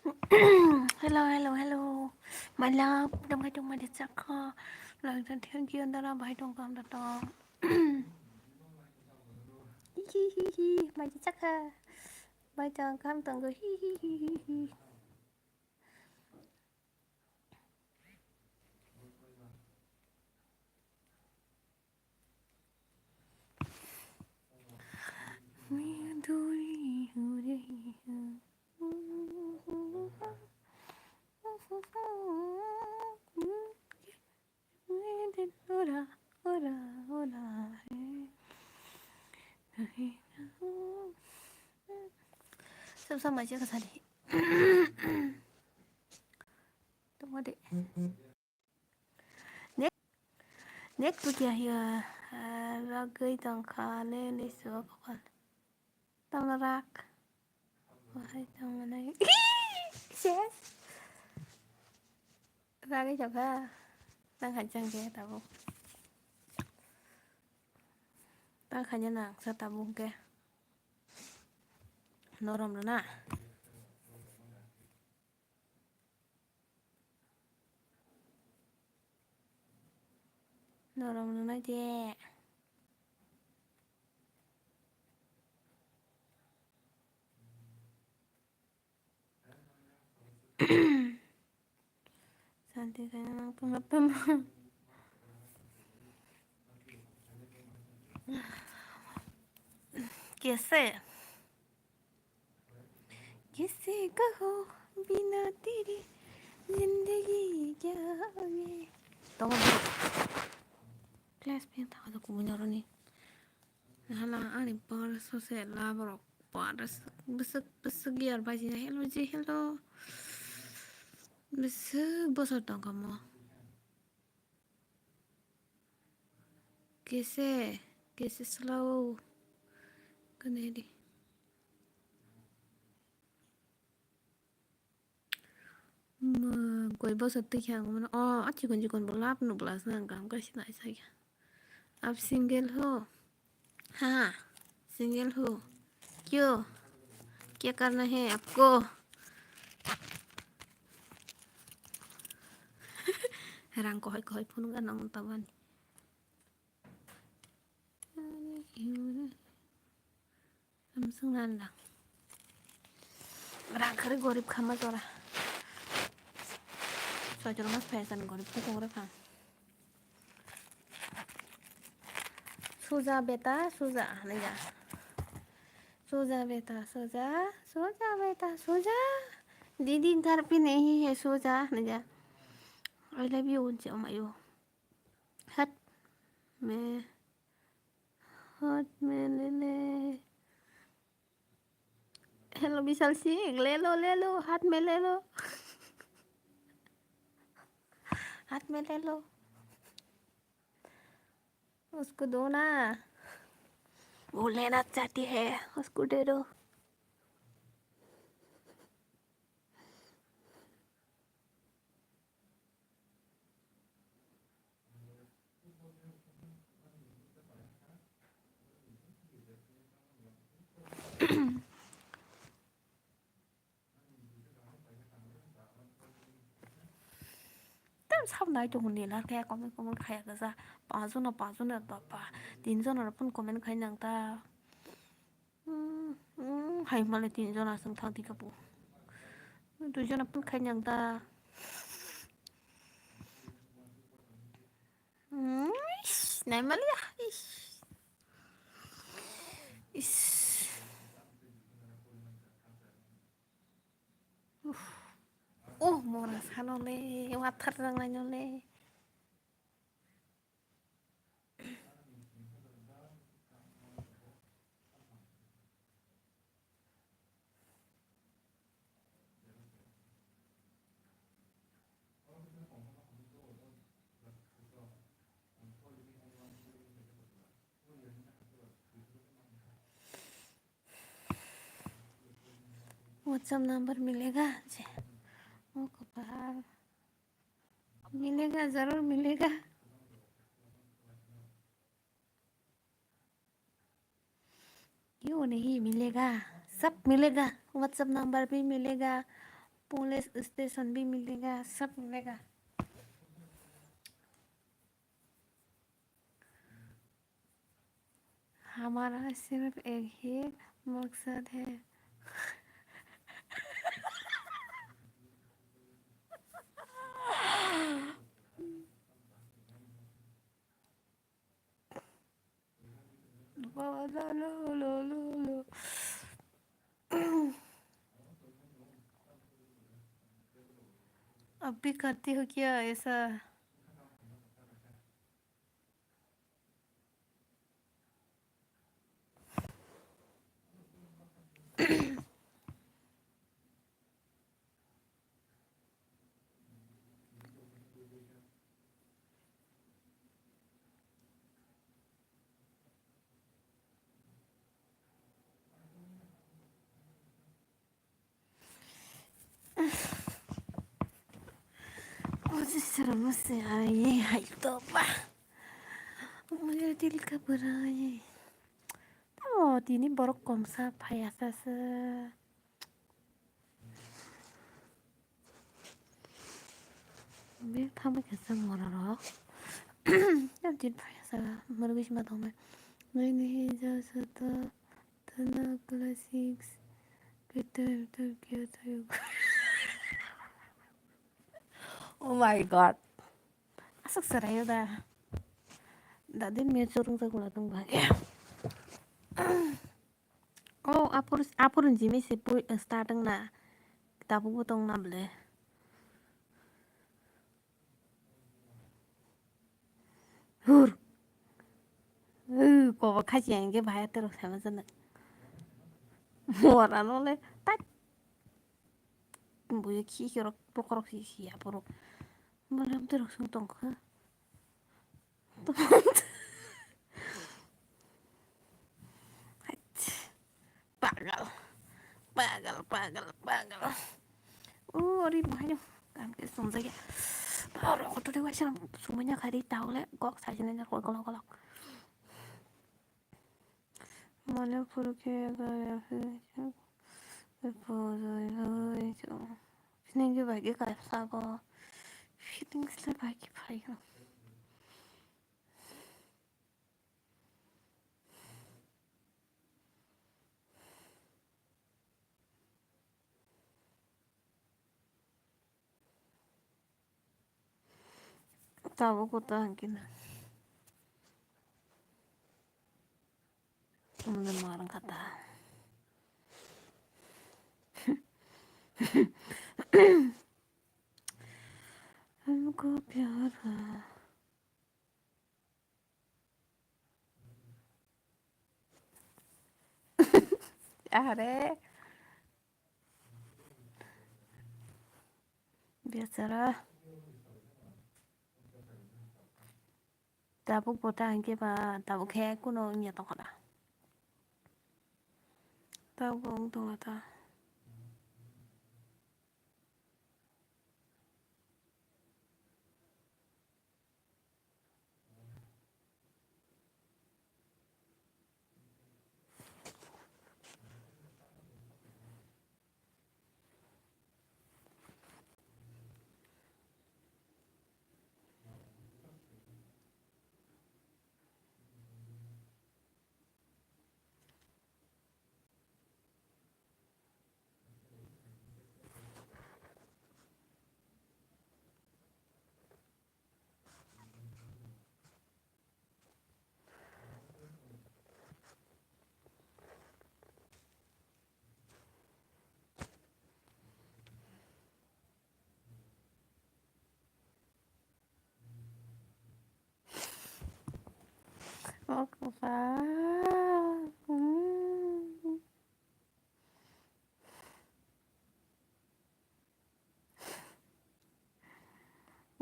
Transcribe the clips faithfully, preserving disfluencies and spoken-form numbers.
Hello, hello, hello. My love, tong hai tong mai de chakha. Like, thank you, dara, bhai, tong kam da tong. Hi, hi, hi, hi, mai de chakha. Mai tong kam tong go, hi, hi, hi, hi, hi. Ora, ora, ora, eh. Sab sama aja ka sadi. Tunggu deh. Nek, nek tu kya hiya? Ah, ragwi tongkha le le so kapal. Tamo rak. Wahai tamo nai. Ses. Ragwi tongkha. Nang khan chang khe tabuk. Ta khanya nang sa tabuk khe. Norom rwna. Norom rwna je. Santi kaya nang tungma tama. Kese. Kese kaho bina teri zindagi kya hogi. Tongma. Class pin thago kubui noroni. Hala ani por sose la borok por bwswk bwswk bwswk yar bai jina hello je hello. Bwswk bosor tongkha mo. Kese kese slow kene di. Koi bosor twi khe ang mano. O, a chikon chikon bo lab nuk bwla sna ang kam kaisa nai sa khe. Ab single ho? Ha, single ho? Kyo? Kya karna hai apko? Rang kohoi kohoi phunuk anw tabani. Samsung nanda. Rang kari gorib khama jora. Sojor mas phayasan gorib kukung re phang. Suja beta, suja, nija. Suja beta, suja, suja beta, suja. Didi ghar pe nahi hai suja, nija. I love you, unchi omayo. Hat me, hat me lele. Hello, Vishal Singh, le lo, le lo, hath mein le lo. Hath mein le lo. Usko do na. Wo lena chahti hai, usko de do. Tam sab nai tongo ni lar khe comment comment khaya kasa. Paanch jona, paanch jona, bapa, tin jona rok phone comment khai nang ta. Hmm, hmm, hai male tin jona aswk thang di kapu. Dui jona phone khai nang ta. Hmm, ish, nai male ya, ish. Ish. Uff. Oh, mora sano le, wathar nang nai no le. WhatsApp number मिलेगा? जी। ओ कपाल। मिलेगा, जरूर मिलेगा। क्यों नहीं मिलेगा? सब मिलेगा। WhatsApp number भी मिलेगा। पुलिस स्टेशन भी मिलेगा, सब मिलेगा। हमारा सिर्फ एक ही मकसद है। अब भी करती हो क्या ऐसा? Oji sara mase ai hai to ba. Maya dil ka barai. Tamo tini borok komsa phai asa sa. Bek tamo kisa mora rok. Yang tin phai asa mora bisi ma tong mai. Nai ni ja sa ta. Tana classics. Peter Tokyo Tokyo. Oh my god. Aswk chwraio da. Da din me churung chakula tong ba. Oh, apor apor jimi se pui starting na. Tabuk bo tong na ble. Hur. Ui, kobo khachi ang khe bahai aterok sama jana. Mora no le, tak. Buya khi khi rok, bokorok khi khi aporok. Mora aterok sung tong kha. Pagal. Pagal, pagal, pagal. O, ori bahai no. Kam ke sung jaya. Aro koto de waisa sumanya khari taule kok sajina jar kok kolok kolok. Mane puru ke ga ya phi. Puru ya phi. Sini ke bagi kai sabo. Feelings le bagi phai. Tabuk kota hangkina. Tumle marang kata. Hamko pyar. Are. Biachara. Tabuk bo ta hingke ba tabuk khe kuno wngya tongkha da. Tabuk bo wng tongla ta.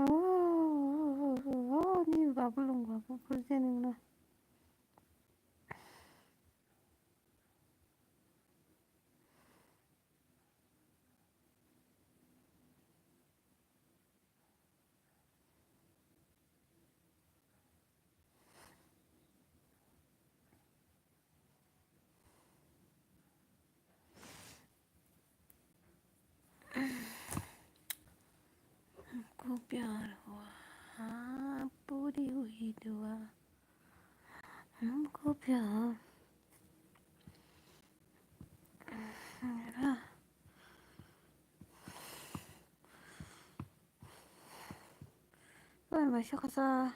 Oh, ni babu lung babu purjani na. प्यार हुआ, हाँ, पूरी हुई दुआ। हमको प्यार मेरा। Oi, mai sakasa.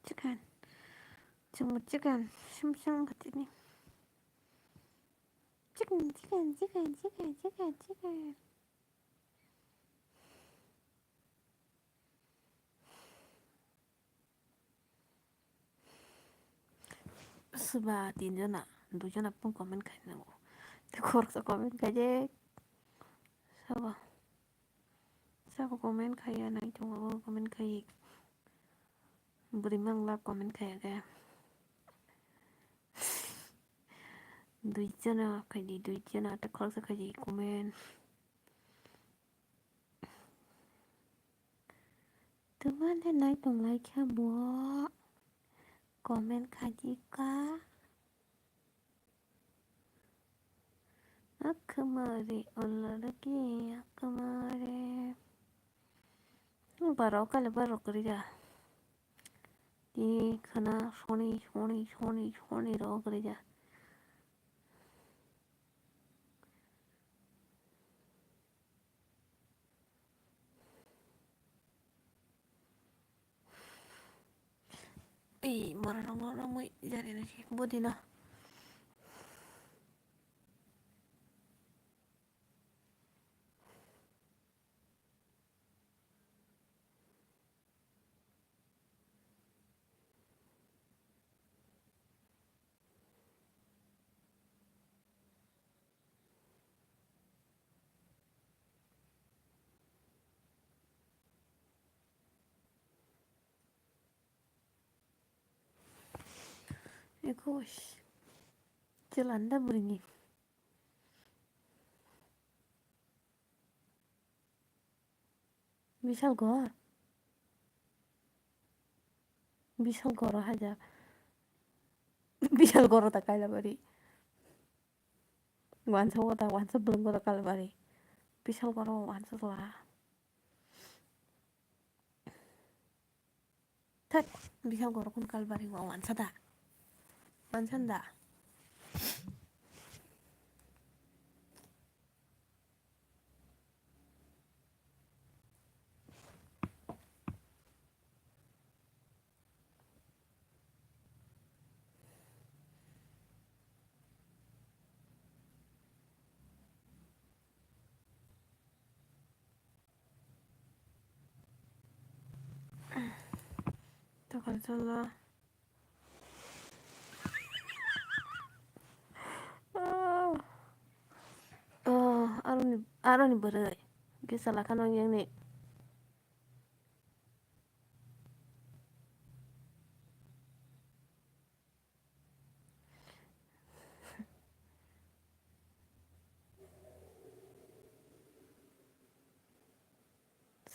Chicken. Chwng chicken. Sim sim khatini. Chicken, chicken, chicken, chicken, chicken, chicken. Soba tinjona, duijona pung comment khai nango. Khoroksa comment khai je. Sabo. Sabo comment khai ya, nai tongo comment khai. Bwrwi mangla comment khai ya khe. Duijona khai di, duijona, ta khoroksa khai di comment. Twma le nai tong lai kha bo. Comment khai di ka. Akhmari olaraki akhmari. Barok kale barok rija. Di khana soni, soni, soni, soni rok rija. Ei, mora rong rong mui jari na si bodi na. Ekush. Chwla nda bwrwini. Bishal ghor. Bishal ghor o haja. Bishal ghor o ta Kailabari. Wansa o ta, wansa bwlwng o ta Kailabari. Bishal ghor o wansa chwla. Thak, bihal gorokun kalbari wa wansa da. Wansa da. Tokol solo. Ah. Oh, aroni, aroni bwrwi. Kisa lakha nang yang ni.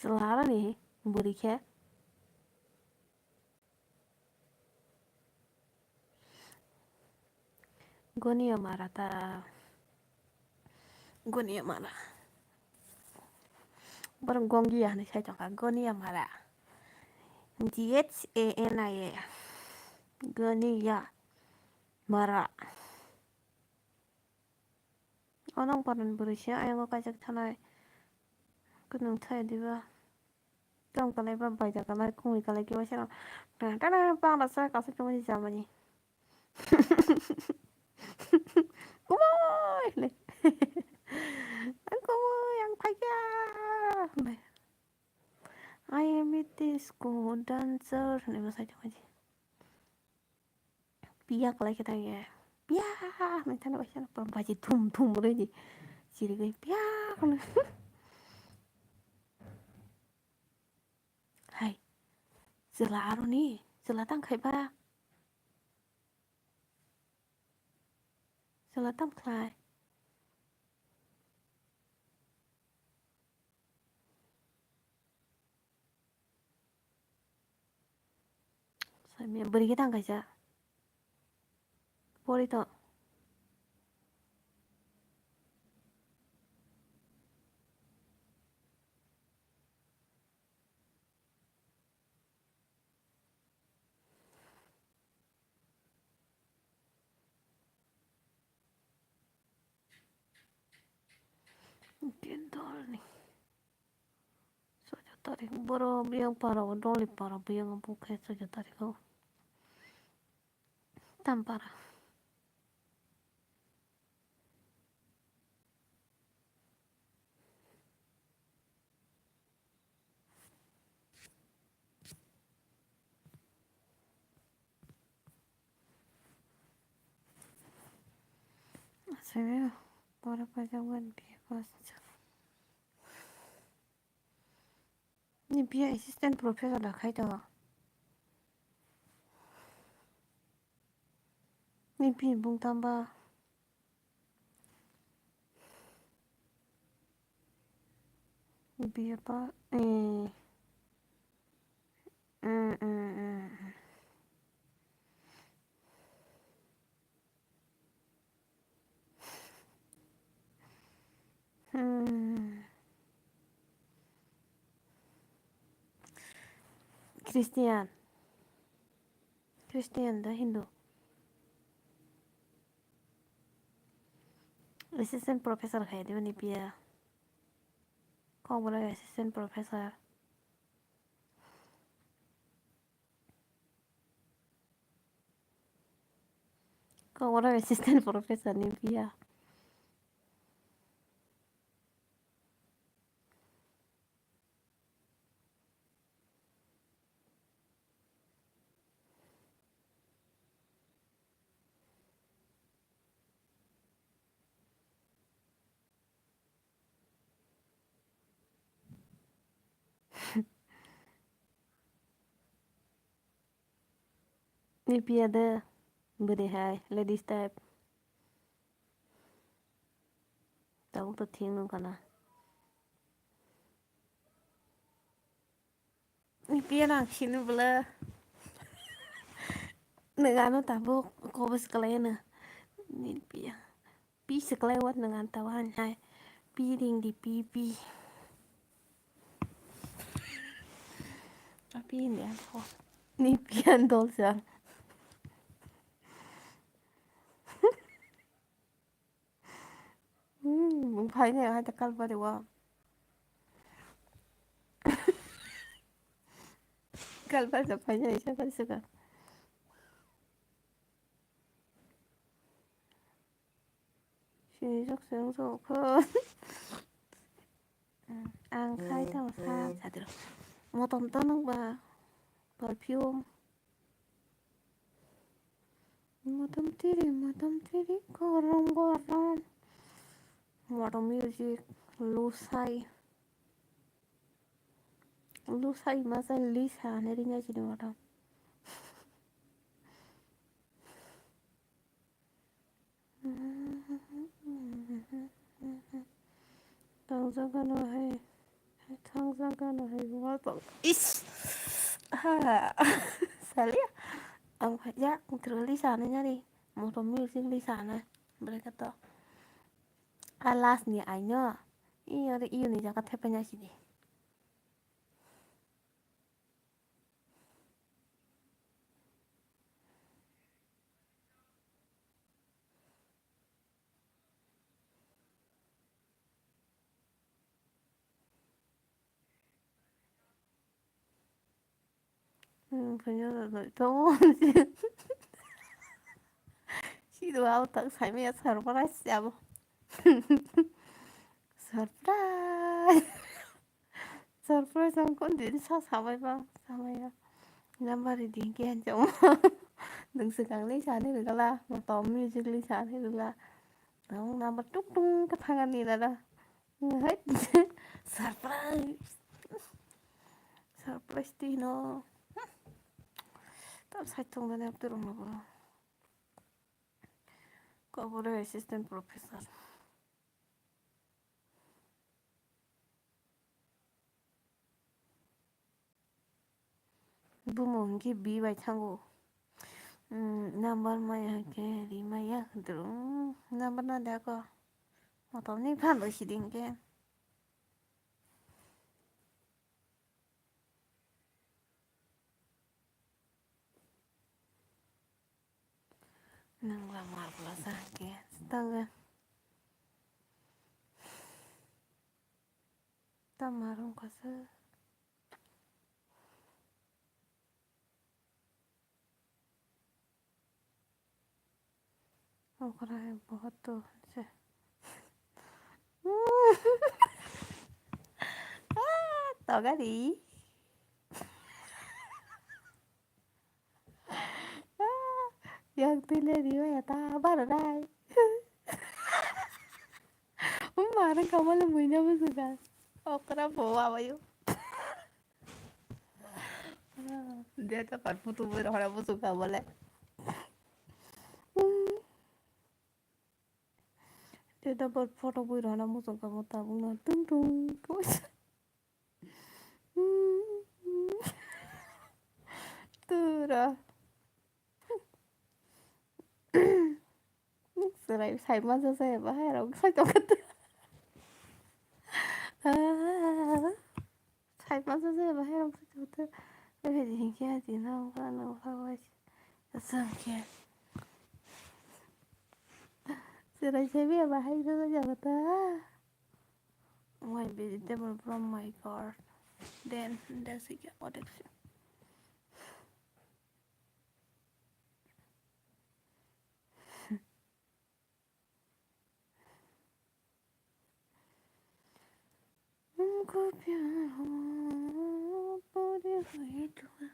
Chwla aroni bwrwi khe. Goniya mara ta. Goniya mara. Borok Gongiya hinwi sai tongkha. Goniya mara. G H A N I A. Goniya mara. Ono wngkha bwrwi se ayang o kaijak thanai. Kwnwi thaya diba. Tong kalai ba baija kalai, khumui kalai, kiba sero tana tana bangla sa kasu chumui jamani. Kumui hinui. Ang kumui, ang phaikya hinui. I am a disco dancer hinui bwsai tongmani. Piya kalai khe thangya. Piya hinui thani waisa pura baji thum thum rwdi. Chirigwi piya hinui. Hai, chwla aroni, chwla tang khai ba? Chwla tang khlai? Bwrwi khe tang kaisa. Pori to. Din dolni. Sojo tarik boro biyang para o doli para biyang o bukhe sojo tarik o. Tampara. Aswk pora paijak mani biya class. Ni biya assistant professor da khai tongo. Ni biya bung tamba. Biya pa, eh. Eh, eh, eh, eh. Hmm. Christian. Christian da Hindu. Assistant professor khai dibo ni biya. Kok bolai assistant professor. Kok oro assistant professor ni biya. Ni piya de bwrwi hai ladies type. Tabuk to thik nung kana. Ni piya nang sini bwle. Nang ano tabuk kobos kalai na. Ni piya. Pi se kalai wat nang an tawa han hai. Pi ring di pi pi. Api ini an tho. Ni pian dol sa. Hmm, bung phai ne hai ta kalbari wa. Kalbari ta phai ne isa kan suka. Sini sok seng sok kho. Ang khai tamo sa sadro. Motom to nang ba perfume. Motom tiri, motom tiri, gorom gorom. Motom music, lusai. Lusai ma sai lisa ne ringa sini motom. Tangjakgano hai, hai tangjakgano hai, wal pang. Is! Ha! Salia! Ang phajak, ang thwrwngwi sanai nari. Motom music li sanai. Bwrwikha to. A last ni aino. Iyo re iyo ni jaga thepai nai sidi. Hmm, phunyo da doi to. Sido au tak sai me surprise abo. Surprise. Surprise ang kon diri sa sabai ba, sabai ba. Number reading ke hanjam. Nung swkang li sani rwgala, motom music li sani rwgala. Ang number tuk tung ka thangan ni dada. Hai. Surprise. Surprise tino. Tam sai tong dane abdurong na bro. Kobore assistant professor. Bumo hwnkhe bi bai thango. Hmm, number maya ke ri maya drum. Number na de ako. Motom ni phan lo siding ke. Nang la mar pula sa ke. Tang ke. Ta marum kasa. Okra hai bahut to se. Ah, togari. Ah, yang tile riwa ya ta bar dai. Umma, rang kamal muina musuka. Okra bo awayo. Dia ta par putu bui rohora musuka bole. Dia ta par photo bui rohora musuka bo tabuk na tung tung. Tura. Chwrai sai masa saya bahai rok sai tongkha. Sai masa saya bahai rok sai tongkha. Bebe jingkhe ati na ungkha na ungkha wai. Asam khe. Chwrai sai be bahai rok sai tongkha. My vegetable from my garden. Then that's it. What else? Uनको प्यार हुआ, पूरे हुए दुआ।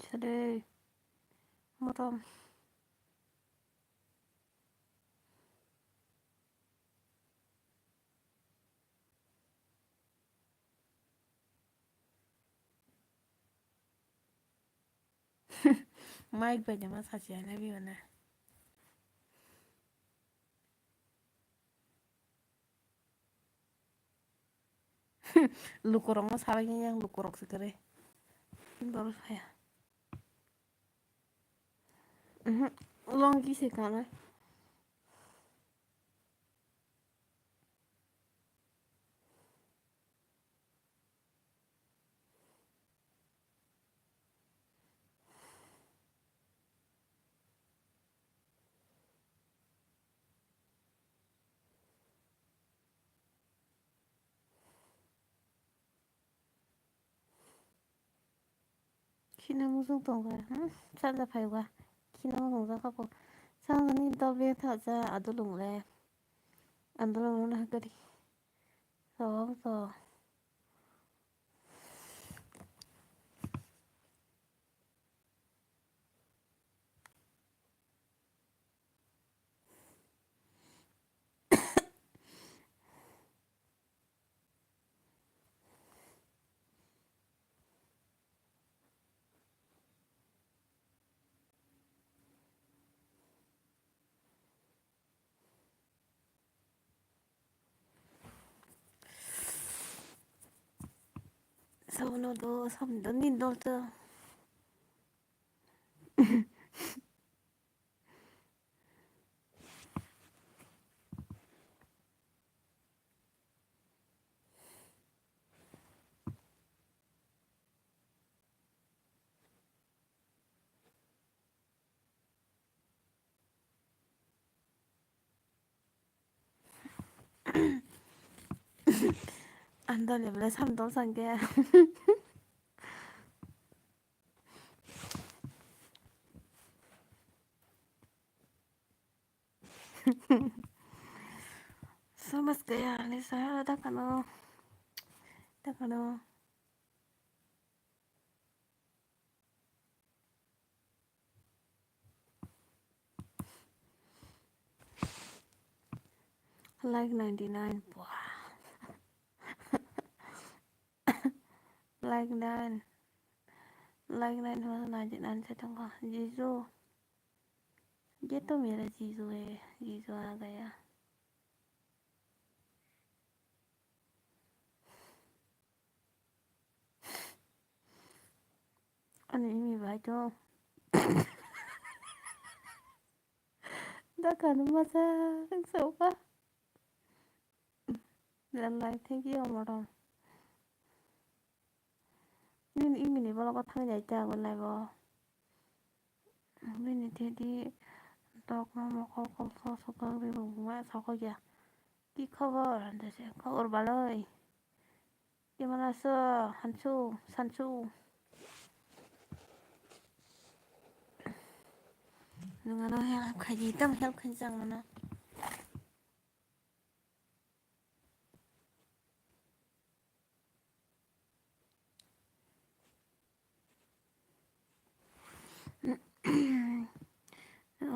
Sade. Motom. Mike bai de ma sachi I love you na. Lukurokno salai yang lukurok se kwrwi. Doro saya. Mhm. Long ki se kanai. Khina muchung tongkha, hmm? Sanja phaiba. Khina muchung jakha po. Sanjani dol beng tha cha adulung le. Adulung runa hakari. So, so. Sabono do, sabono do, nin dol to. Ang dole bwle sam dol sangkhe. Samas kaya ni saya ada kano. Ada kano. Like ninety nine. Like nine. Like nine hwnba ninety nine se tongkha. Jisu. ये तो मेरा जीजू है, जीजू आ गया। Ani imi bai to. Da kanu masa soka. Lalai thank you morom. Nini imini bologo thangwi nai ta bo laibo. Bini tedi tokma mokol kol so sokol ri bo buma sokol ya. Ki khobor? Hande se khobor baloi. Kemana so hansu sansu. Nungano help khaji tam help khaji chang mano.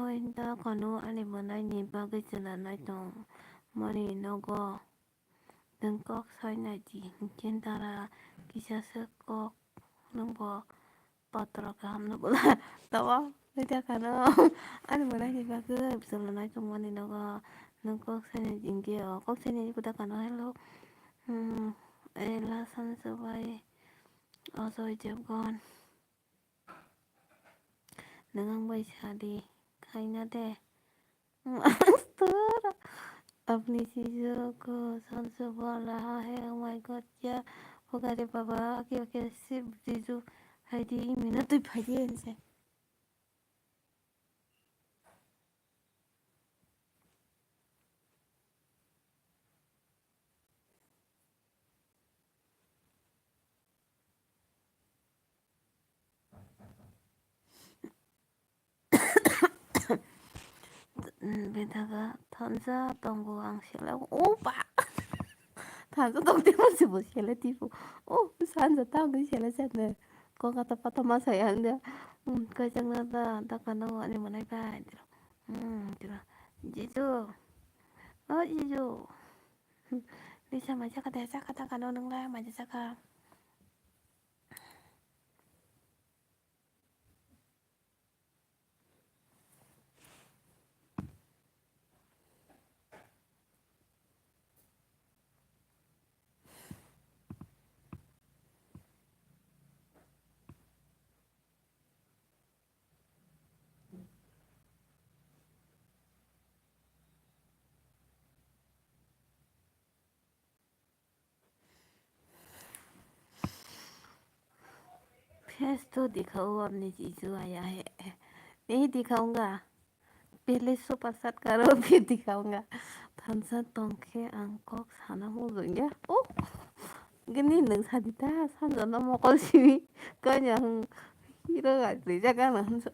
Oi da kanu ani mwnai ni bagwi chwla nai tong mani nogo. Nwng kok sai nai di, hinkhe dara kisa se kok nwng bo patro kaham no bwla. Tamo oi da kanu ani mwnai ni bagwi chwla nai tong mani nogo. Nwng kok sai nai di hinkhe o kok sai nai di buda kanu hello. Hmm, ela san sabai. Ajoy Devgan. Nwng ang bai sadi khaina de. Master. Apni chizok ko sansu bola hai, oh my God, kya hoga re baba, kya kya sip jiju hai di, minot tui phai di ense. Binthaga thansa tongo ang sela o ba. Thansa tong timo se bo sela tipo. O sansa tang sela sene. Ko kata pata masa yang dia. Kajang na da da kana ani manai ba. Jijo. O jijo. Lisa mai chaka de chaka ta kano nung la mai chaka. Face to dikhao apni jijo aya he. Nahi dikhaunga. Pehle super set karo phir dikhaunga. Thansa tongkhe ang kok sana mujungya. Oh. Gini nung sadita sanjana mokol simi. Kanya hero ga rijak gana hansa.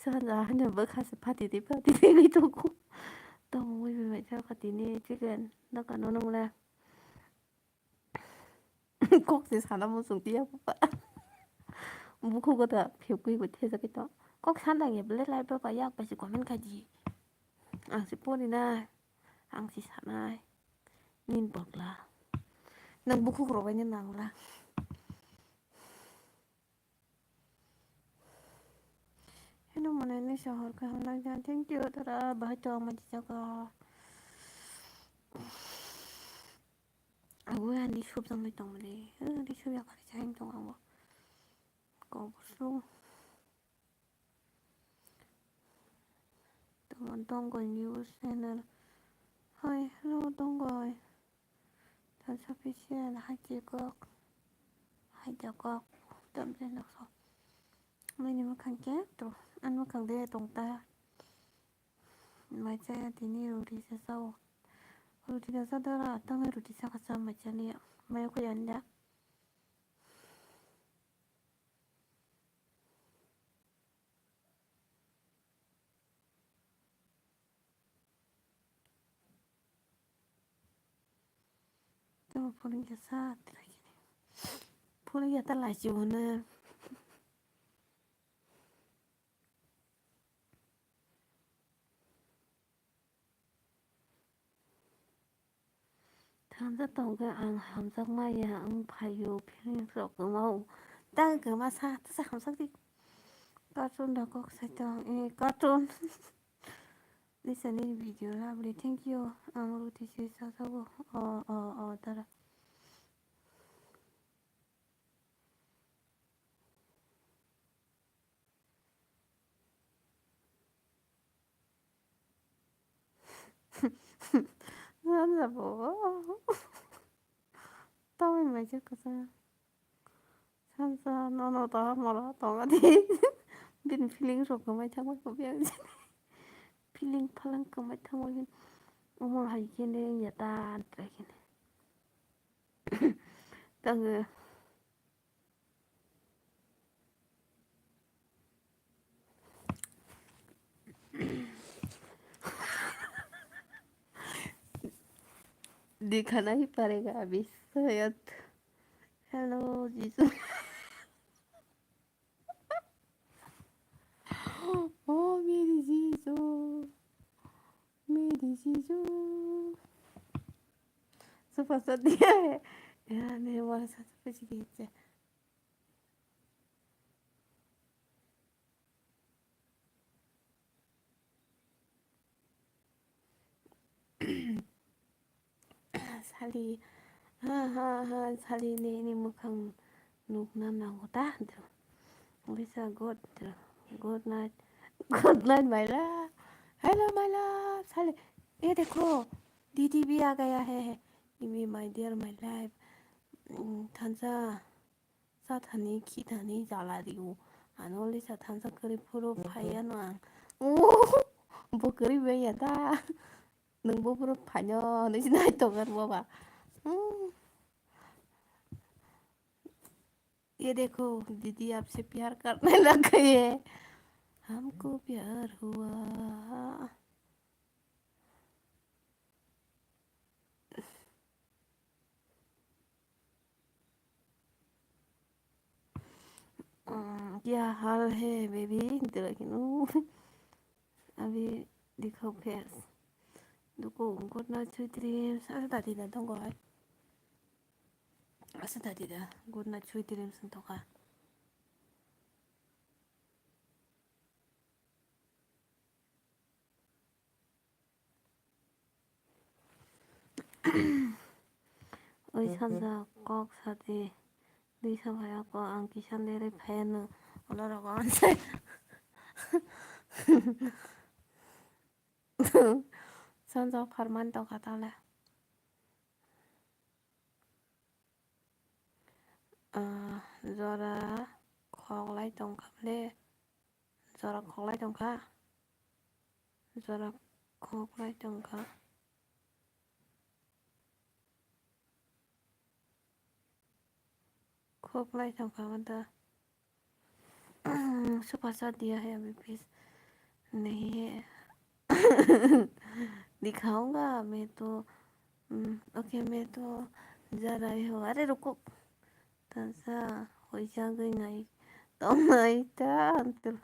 Sanja hanya bwkha se phatidi phatidi wngwi tongo. Tongwi bai kha phatini chicken dokan o nung le. Kok se sana muchung tiya papa. Bukhugo da phepkwi bo thejagwi tong. Kok sana ya belai lai papa yak bai se comment khaidi. Ang se pori nai. Ang se sanai. Nin pokla. Nang bukhuk rok bai nang la. Heno mane ni sohor kaham nang jan. Thank you tara bahai tong ma jijak o. Abo ani sup jang nai tong mani. Ani sup ya kari jang tong abo. Kobor su. Tamo tongkol news channel. Hai, hello, tongkol. Thansa official, hai, chikok. Hai, chikok. Tam je nokso. Mani mwkhang khe to, an mwkhang de tong ta. Mai cha tini roti cha chao. Roti da cha dara, tang roti cha ka cha mai cha ni. Mai ko yan da. Tamo phuling kisa tilaikini. Phuling ya ta laichi hwnwi. Thansa tongkhe ang hamjakma ya wng phaio, feelings rok kwmao. Tang kwma sa, tasa hamjakdi. Cartoon da kok sai tong, eh, cartoon. Lisa nini video lovely, thank you. Ang ruti si sa sabo. Oh, oh, oh, tara. Nana bo. Tawai mai je kasa. Sansa nono ta mala tonga di. Bini feeling rok kwmai thangma ko biang. Feeling phalang kwmai thangma bin. Omo hai kene ya ta antra kene. Tango. दिखना ही पड़ेगा अभी शायद। Hello, जीजू। Oh, मेरी जीजू, मेरी जीजू। Super star दिया है। यार, मेरे वाला सा सब कुछ खींच है। Sali, ha, ha, ha, sali nini mwkhang nukna nango ta? Lisa, good, good night. Good night, my love. Hello, my love. Sali, ये देखो, दीदी भी आ गया है। ये my dear, my life. Thansa. Sathani khithani jala rio. Ano le sathansa kwrwi phuru phaiya no ang. Bo kwrwi bai ya ta. Nwng bo phuru phaino hinwi se nai tongo ar bo ba. ये देखो दीदी आपसे प्यार करने लग गई है। हमको प्यार हुआ। क्या हाल है baby? Tira kinu. Abi dikho face. Duko good night sweet dreams. Asa tadi da tongo hai. Asa tadi da good night sweet dreams tongo. Oi sanja kok sadi. Dui sa phai ako ang kisa lerwi phai ano. Olo rogo anse. Sanja pharman tongkha tale. Ah, jora khoklai tongkha le. Jora khoklai tongkha. Jora khoklai tongkha. Khoklai tongkha mada. Super star diya hai abhi peace nahi hai. Dikhaunga main to, okay, main to ja rahi hu. Are ruko. Tansa hoisa gwi nai. Tongnai ta antul.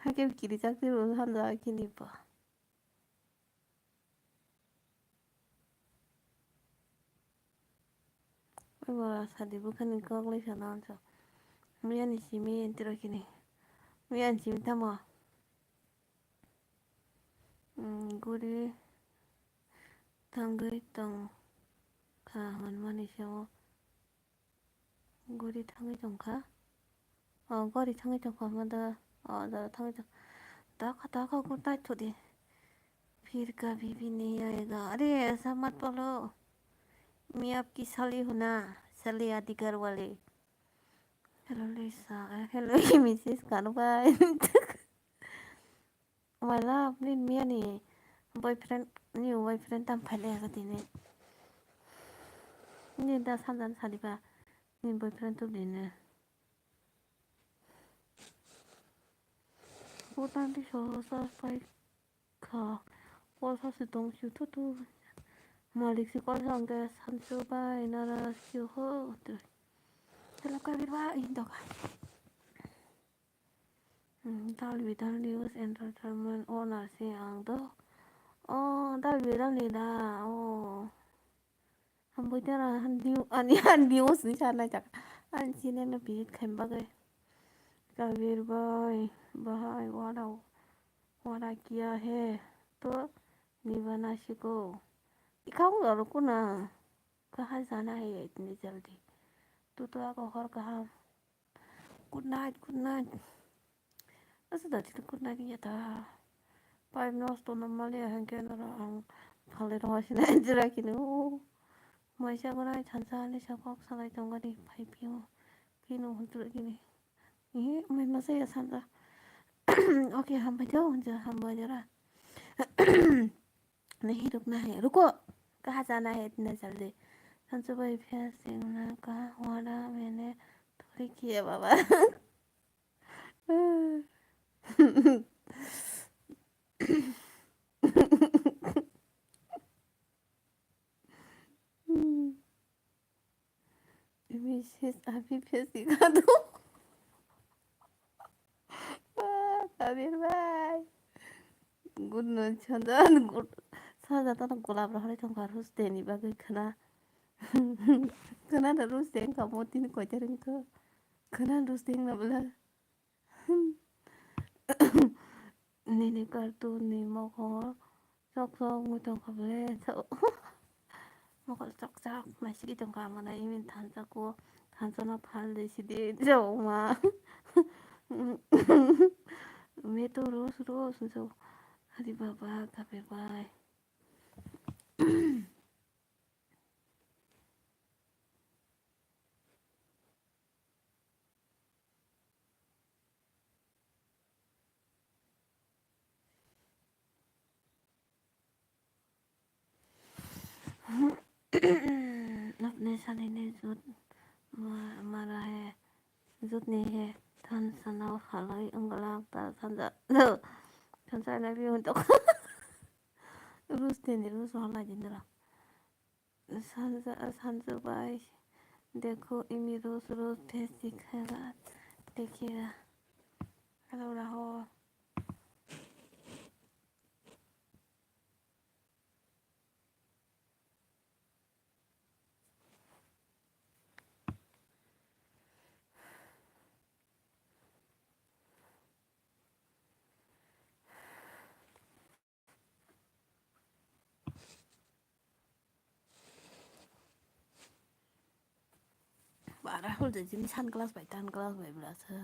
Hake kiri chakri ro handa kini pa. Oi bora sadi bukhani kok lai sana anso. Miyani simi entiro kini. Miyani simi tamo. Guri tangwi tong kha hwnmani seo. Guri thangwi tongkha. O gori thangwi tongkha hwnba da. O jora thangwi tong. Dakha dakha guri naithodi. फिर कभी भी नहीं आएगा। अरे ऐसा मत बोलो। मैं आपकी साली हूँ ना, साली आदि घर वाली। Hello Lisa, hello Missus Kanubai. Wala, nini miyani boyfriend, new boyfriend tam phaile aga tini. Nini da sanjan sadiba, nini boyfriend tu dine. Kota di so sa pai kha. Kol sa si tong si tu tu. Malik si kol sa angke sansu bai nara si ho. Tela kabir ba in doka. Dalbi dal news entertainment owner se ang do. O dalbi dal ni da o. Ang bui tera han news ani han news ni sa nai jak. Ang channel no visit khaim bagwi. Kabir bhai, bhai, wada, wada kiya hai, to nibana siko. Ikha wng aro kuna, kaha jana hai itni jaldi. Tu to ako hor kaham. Good night, good night. Asa dati to good night ya ta. Pipe nosto no mali ahan ke nara ang phale ro hasina jira kini. Maisa gora thansa ni sakok salai tongani pipe yo. Kino huntu kini. Ihi, mai masa ya sanda. Okay, hambai jo, hunja hambai jara. Nahi rukna hai, ruko. Kaha jana hai, itina jaldi. Sansu bhai, phya singna ka wada maine thori kiya baba. Imi ses abi phesi kadu. Ah, Kabir bhai. Good night, Sanjan. Good. Sanjan, tano golap rohorwi tongkha, Rus deni bagwi khwna. Khwna da Rus deng kamo tini koita ringkha. Khwna Rus deng na bwla. Nini cartoon ni mokol chok chok wngwi tongkha ble. Mokol chok chok naisidi tongkha, amana imin thansa ko, thansa no phal de sidi joma. Me to Rus Rus so. Hari baba, Kabir bhai. Apne sani ne jut ma-, mara hai, jut nahi hai, thansa no halai wngla ta thansa, thansa I love you to. Rus teni Rus halai dinra. Sanju, Sanju bhai, dekho, imi Rus Rus face dikhega, dekhega. Hello, Rahul. Bara hul de jini sunglass bai sunglass bai bwla se.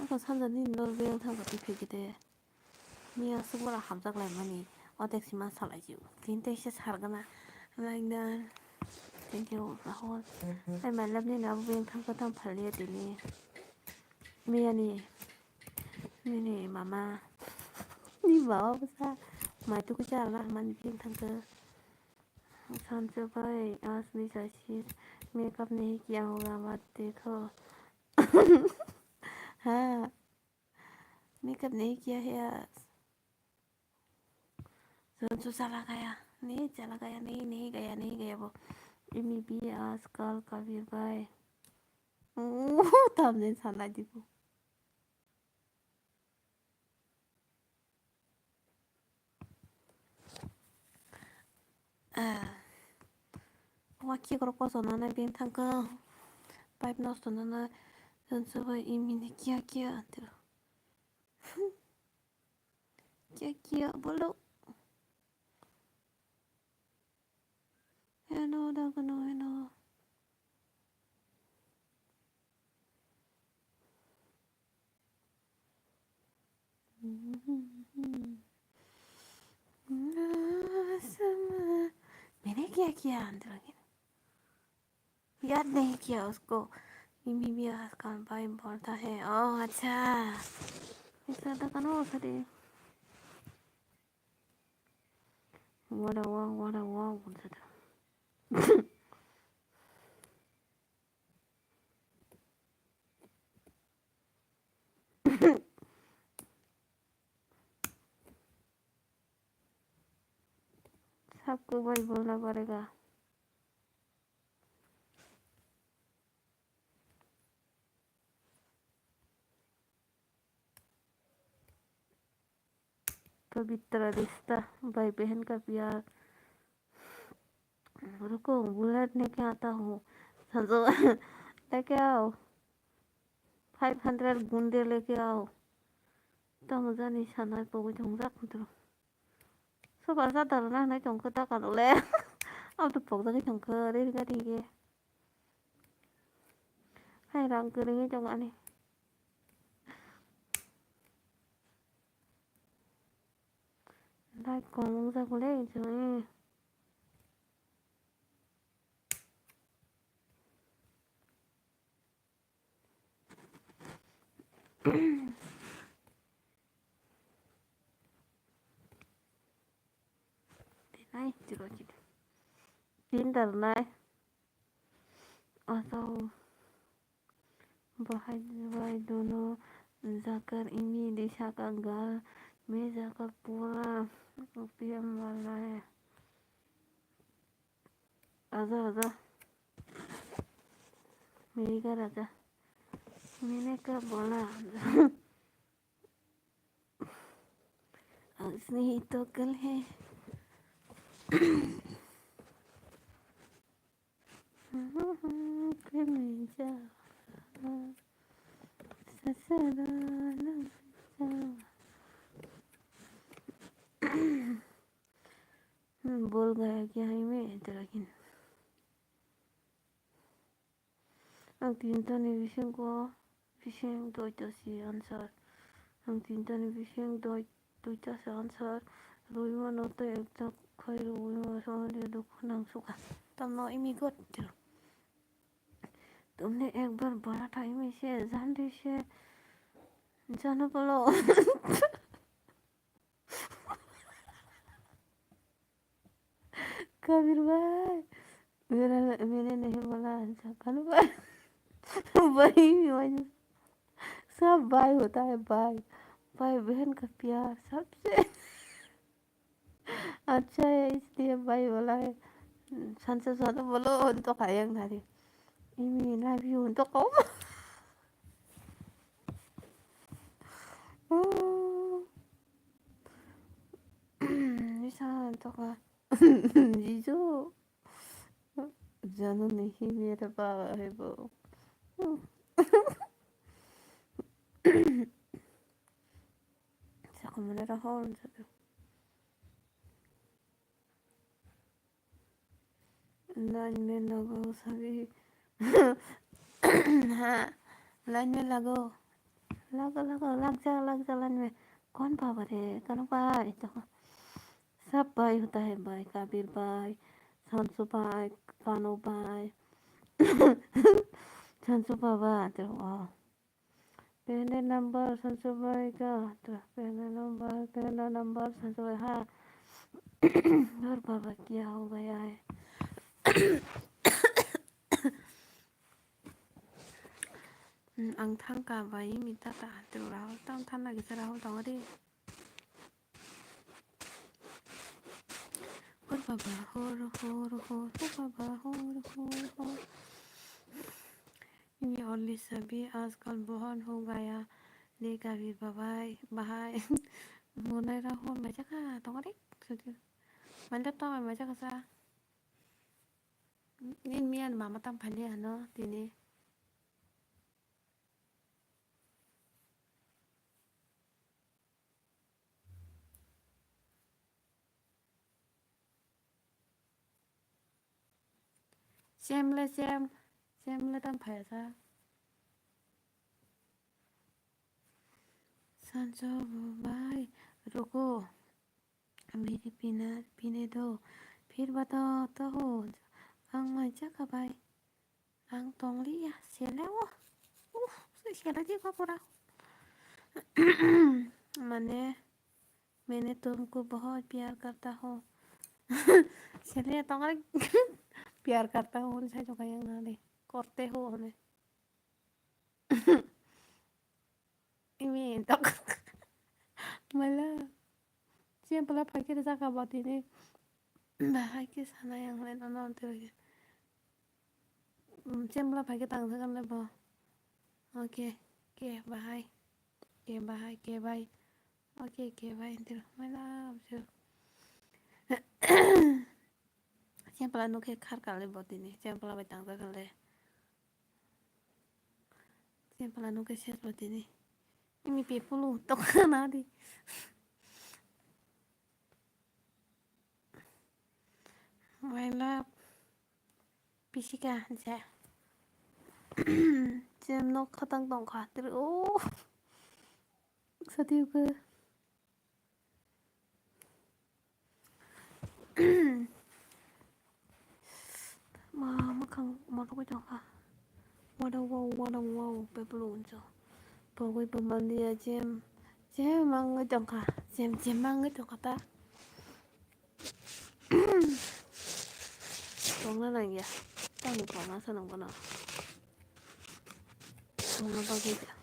Ako sanja nini nor beng thangkha twi phaikhe de. Miya aswk borok hamjak laimani o taxi ma salai jio. Tini taxi sargana. Like that. Thank you, Rahul. Hai my love nini abo beng thangkha tamo phalya tini. Miyani. Nini mama. Ni baba bwsa. Mai tuku charna hamani beng thangkha. Sanju bhai, aaj bhi jaichi makeup nahi kiya hoga, mat dekho. Ha, makeup nahi kiya hai aaj. Sanju chala gaya, nahi chala gaya, nahi, nahi gaya, nahi gaya wo. Imi bhi aaj kal Kabir bhai. Thumbnail sana dibo. Ah. Wa kiya korok koso nana beng thangkha. Pipe nosto nana. Sanju bhai imini kiya kiya antero. Kiya kiya bolo. Heno da kano heno. मैंने क्या किया अंदर आके? याद नहीं किया उसको। ये बीबी आजकल भाई बोलता है। ओह, अच्छा। ऐसा था कनो सरे। Wada wow, wada wow, बोलता था। सबको भाई बोलना पड़ेगा। pavitra rishta, bhai behen ka pyar. Ruko, bullet ne kya aata ho? Sanjo, leke aao. Five hundred gunde leke aao. Tamo jani sanai pogwi thongjak kutro. Soba jadar na hinwi tongkhe ta kanole. Abo to pokjagwi tongkhe, riri gari ge. Hai rang kwrwngwi tong ani. Dai kom wngjak le chwng. Tinai, chiro chiro. Tin dar nai. Asao. Bahai bai dono jakar imi di saka gal me jakar pura piyam wala hai. Aja aja. Mega raja. Mene ka bola. Asni hi to kal hai. Bol gaya kya hai me tera kin. Ang tinta ni bisingo bising doita si answer. Ang tinta ni bising doi, doita si answer. Rui mano tei ekta khai rui mano sohani dukhu nang suka. Tamno imi got tiro. Tumne ek bar bana tha imi se jan di se jana bolo. Kabir bhai, mera, mene nahi bola, acha, kanu bhai. Bhai, bhai, sab bhai hota hai, bhai. Bhai behan ka pyar sabse acha hai, isliye bhai bola hai. Sansa sana bolo, unto kayang nari. Imi love you, unto kom. Bisa toka. Jijo. Janu nahi mere baba hai bo. Saka mana rahol jadu. Line में लगो सभी। हाँ, line में लगो। लगो, लगो, लग जा, लग जा line में। कौन बाबा रे? कौन बाबा? ये तो सब भाई होता है भाई, कबीर भाई, संसु भाई, कानू भाई, संसु बाबा, तो, वाह। Pehla number sancho bhai ka, to pehla number, pehla number sancho bhai, ha. Aur baba, kya ho gaya hai? Hmm, ang thang ka bai mi ta ta, to Rahul tang thang na gisa Rahul tang ri. Hor baba, hor, hor, hor, hor baba, hor, hor, hor. Ini only sabi ajkal bahut ho gaya. De kabir babai, bahai. Monai ra hor mai jaka tong rik sudi. Manja tong mai jaka sa. Nin mian mama tam phali ano tini. Sem le sem, sem le tam phai sa. Sancho bhai, ruko. Meri pina, pine do. Phir bata to ho. Ang mai jaka bai. Ang tong liya, sele o. Uff, sele di ko pura. Mane, maine tumko bahut pyar karta ho. Sele tong ri. Pyar karta ho, sai to kaya na de. Korte ho hone. Imi tok. Mala. Siya pala phai khe jaka ba tini. Bahai khe sana yang le nono tiri. Siya pala phai khe tang jaka le bo. Oke. Ke bahai. Ke bahai, ke bai. Okay, okay, bye, Andrew. My love you. Chempla nukhe khar kale botini, chempla bai tangja kale. Chempla nukhe ses botini. Ini pepulu tokna di. My love. Pisika je. Jem nok khatang tongkha. Tiri, oh. Sati uke. Ma, mwkhang morogwi tongkha. Wada wow, wada wow, pepulu uncho. Pogwi pemaliya jem, jem mangwi tongkha. Jem, jem mangwi tongkha ta. Tongna nangya. Tamni tongna sa nang bono. Tongna bagwi ja.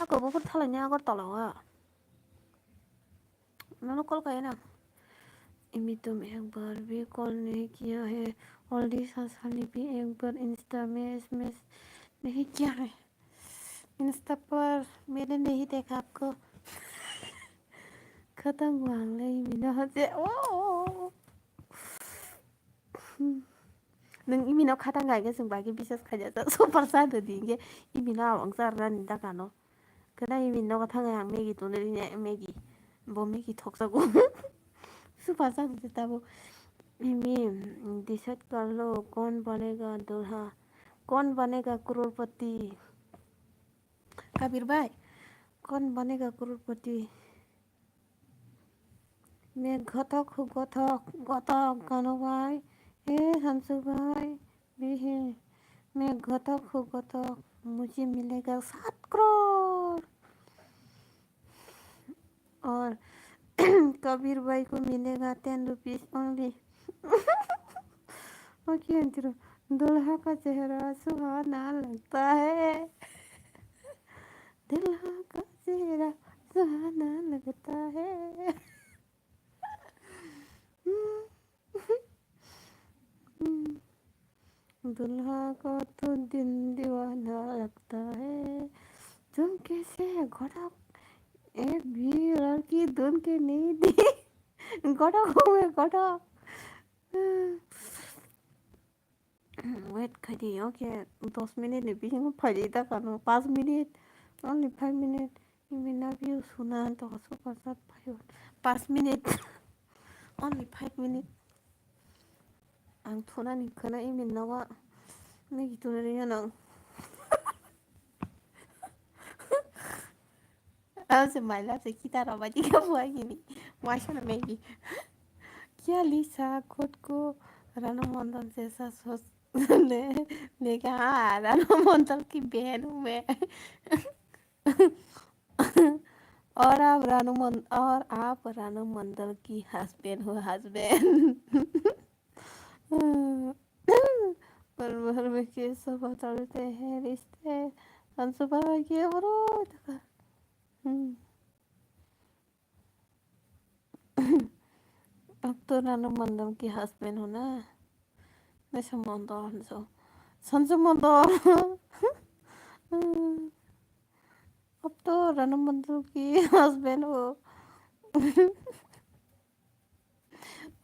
Ako bukur thalai ni agor tola wa. Nono call kaya na. Imi tum ek bar bhi call nahi kiya hai. Already sa sali bhi ek bar Insta mein S M S nahi kiya hai. Insta par maine nahi dekha aapko. Khatam hua le imi no je. Oh. Nwng imi no khatang kha khe chwng bai khe bisas khaijak jak super cha dodi hinkhe imi no awang cha rwnani dakha no. Khe na imi nogo thang ang Maggie tongwi rwni Maggie. Bo Maggie thokjago. Super cha dodi tabuk. Imi decide kar lo kaun banega dulha, kaun banega crorepati. Kabir bhai, kaun banega crorepati? Main ghatak hu ghatak, ghatak Kanu bhai, he Hansu bhai, bhi he. Main ghatak hu ghatak, mujhe milega saat crore. Aur Kabir bhai ko milega ten rupees only. Okay, Andrew. Dulha ka chehra suhana lagta hai. Dulha ka chehra suhana lagta hai. दूल्हा को तो दिन दीवाना लगता है, तुम कैसे है घोड़ा, एक भी लड़की ढूंढ के नहीं दी। घोड़ा को मैं घोड़ा। Wait khai di, okay, dos minute ni bisingo phai di ta kano, pas minute, only five minute. Imi na view suna to super chat phaio. Pas minute. Only five minute. Ang thunani khana imi nogo. Nigi tunani nang. Ang se maila se kita roba di ka buai gini. Waisa na Maggie. क्या लिसा खुद को रानू मंडल जैसा सोचने लेगा? हाँ, रानू मंडल की बहन हूँ मैं। और आप रानू मन-, और आप रानू मंडल की husband हो, husband। पल भर में कैसे बदलते हैं रिश्ते। अंशु भाई की अमरूद। हम्म। अब तो रानू मंडल की husband हो ना। Nasa Mondol, so, Sanju Mondol. अब तो रानू मंडल की husband हो।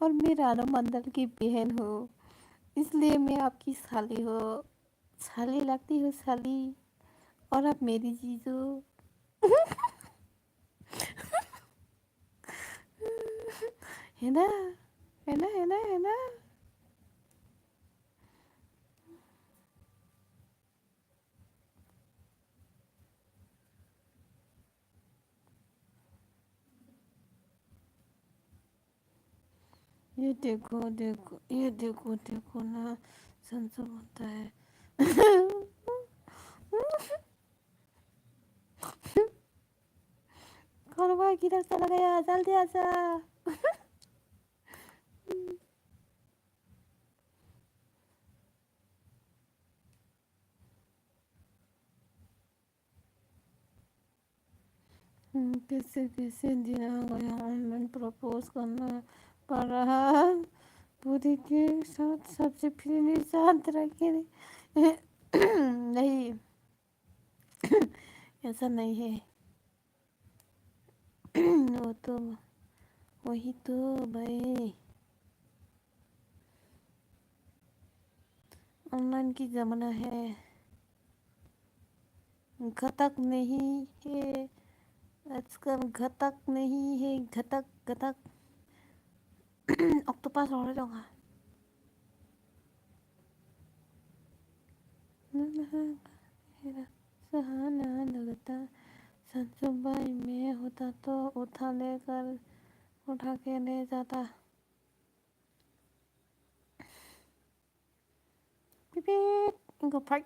और मैं रानू मंडल की बहन हूँ, इसलिए मैं आपकी साली हूँ। साली लगती हूँ साली। और आप मेरी जीजू। है ना? है ना, है ना, है ना? ये देखो, देखो, ये देखो, देखो ना, संसु होता है। कौन भाई किधर चला गया? जल्दी आ जा। हम्म, कैसे कैसे दिन आ गया, ऑनलाइन प्रपोज करना पड़ रहा है। पूरी के साथ सबसे फिर मेरे साथ रखे नहीं। ऐसा नहीं है। वो तो, वही तो भाई, ऑनलाइन की जमाना है। घटक नहीं है आजकल, घटक नहीं है, घटक, घटक। Octopus rok le tongkha. Sansu bai me huta to utha le kar, utha ke le jata. Pipit, go phai.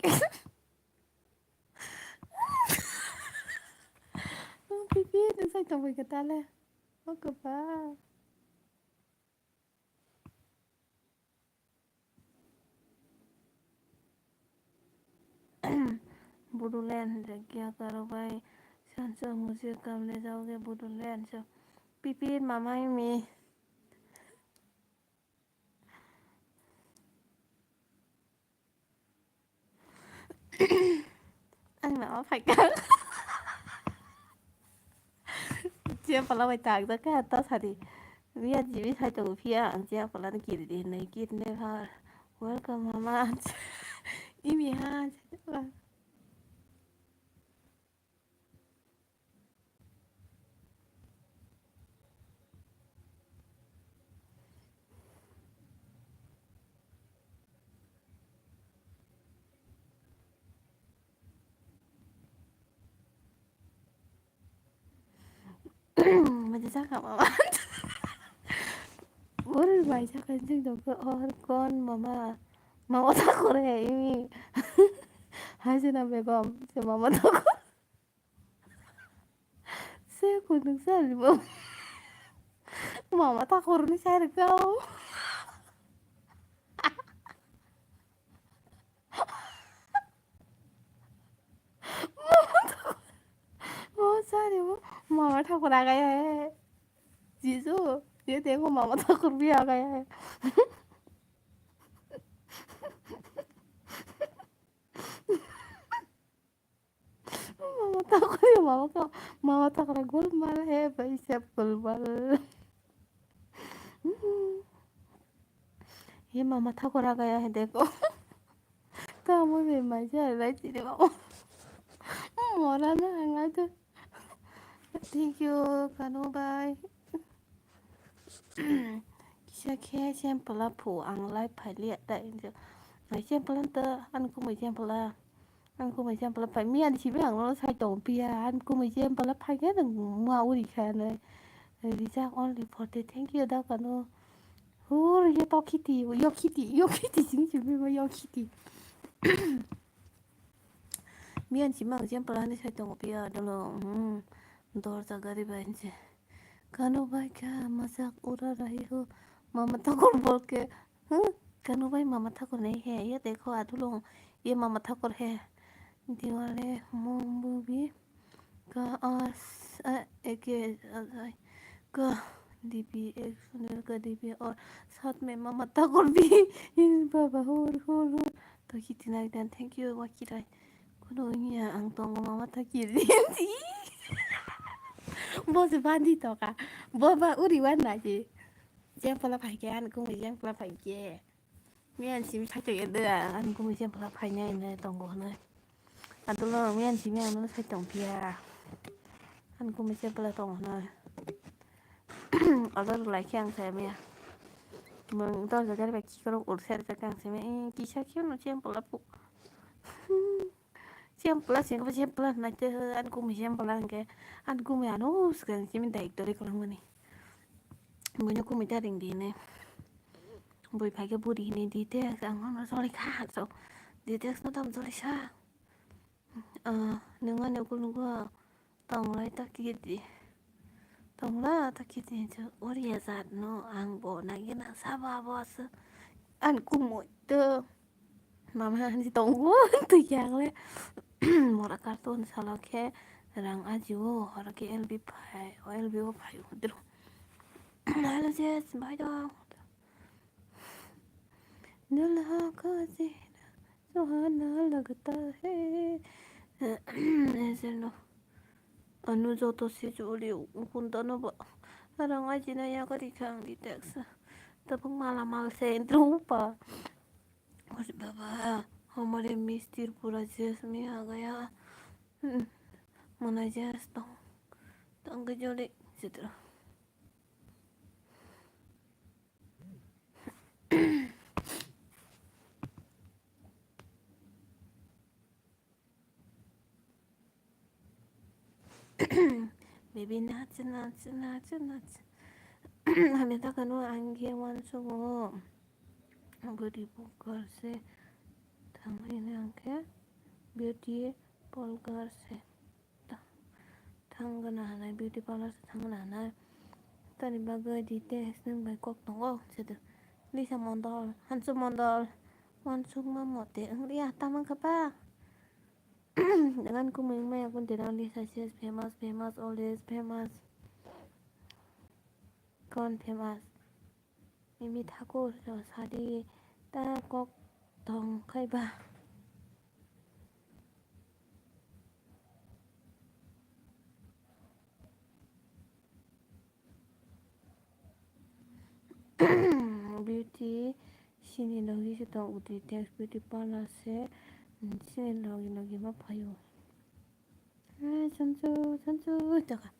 Pipit, sai tongbai khe tale. O kwpa. Bodoland, Jagia Karobai, Sansu Musi Kamle Jaoge Bodoland, so Pipit, Mama Imi. Ani mama phaikha. Jia pala bai tak jak kha ta sadi. Miya jibi sai tongo phiya ang jia pala ni kiri di hinwi kiri ne pha. Welcome mama. Imi ha. Manja saka mama. Oro bai saka jeng dok or kon mama. Mama ta kore ini. Hai sena begom se mama ta kore. Se kunung sari bo. Mama ta korni sari kau. Mama ta kor. Mama sari bo. Mama ta kor agai hai. Jisu, ye te ko mama ta kor bi agai hai. Mama ta kore, mama ka, mama ta kore gol mal hai, bhai sab gol mal. Ye mama ta kora gaya hai dekho. Kamo be mai ja rai chire mama. Mora na anga to. Thank you, Kanu bhai. Kisa khe sempla phu ang live phai liya ta injo. Nai sempla ta an kumui sempla. An kumui sempla phai miya ni sibi ang no sai tong piya. An kumui sempla phai khe nang ma uri kha nai. Rijak only forty. Thank you da Kanu. Hur ye to khiti, yo khiti, yo khiti sing sibi ma yo khiti. Miyan si mang jam pala ni sai tongo piya dolo, hmm, dorja gari bai hinse. Kanu bai kha majak ura rahi ho, mama thakur bol ke, hmm, Kanu bai mama thakur nahi hai, ye dekho adulong, ye mama thakur hai. Diwale mom bubi ka as, a, eke, a, a, ka dibi ek sunil ka dibi or sat me mama thakur bi. Baba hur hur hur. To khiti nai dan, thank you, wakirai. Kuno wngya ang tongo mama ta kiri. Bo se bandi toka. Bo ba uri wan na je. Jeng pala phai ke, an kung jeng pala phai ke. Miyan simi phai ke de, an kung jeng pala phai nai ne tongo ne. Atulo miyan simi ang no sai tong pia. An kung jeng pala tongo ne. Alo lai khe ang sai maya. Mung to jagar ba ki koro ur ser jak ang sai maya. Kisa khe no jeng pala pu. Sempla sengkhe sempla naite, an kumi sempla hwnkhe, an kumi ano swkang simi daik dori kwlwngmani. Buino kumi ta ring di hinwi. Bui phaikhe buri hinwi di text, ang hono choli kha, so di text no tamo choli sa. Ah, nwng ani ukul nugo tonglai ta kidi. Tongla ta kidi hinwi uriya jat no ang bo nagina saba bo aswk. An kumui to. Mama ani tongo twi khe ang le mora carton salo khe rang ajio horo khe L B phai, o L B o phai o dro. Hello, Jess, bhai dong. Dulha ko chehra suhana lagta hai. Aise no. Ano joto se choli ukun tono ba. Rang ajina ya kari khang di teksa. Tabuk mala mal se entro pa. Oi baba, hamare miss Tripura jes mi agaya. Hmm, mana jes tong. Tang ke joli sitra. Baby, nachi, nachi, nachi, nachi. Hamya ta kanu ang ge wansugo. Body blocker se thangwi ang khe beauty blocker se. Thang gana hanai, beauty parlor se thang gana hanai. Tani bagwi di test nwng bai kok tongo. Sede Lisa Mondol, Hansu Mondol, wansukma mote wng liya, tamang kha ba? Dengan kumui maya kun tena Lisa says famous, famous, always famous. Kon famous. Mimi Thakur, sadi ta kok tong khai ba. Beauty sini logi se tong, uti text beauty parlor se, sini logi logi ma phaio. Eh, sansu, sansu, taka.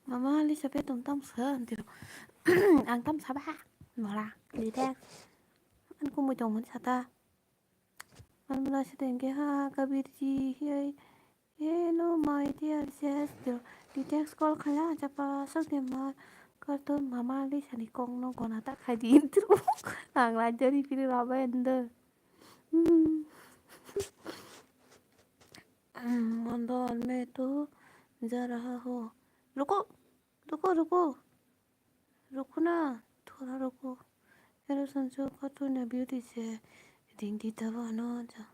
Mama Lisa, betong tam sa antiro. Ang tam saba. Mora, dite. An kumui tong hon sata. An mula sita engke ha kabirji hiai. Hello, my dear sister. Dite call khala chapa sak de ma. Karton Mama Lisa ni kong no gona ta khai di intro. Ang lajari piri raba endo. Hmm. Hmm, Mondol, मैं तो जा रहा हूँ। रुको, रुको, रुको। रुको ना, थोड़ा रुको। Hello, संजू, का तूने beauty se ring di tabo no ja।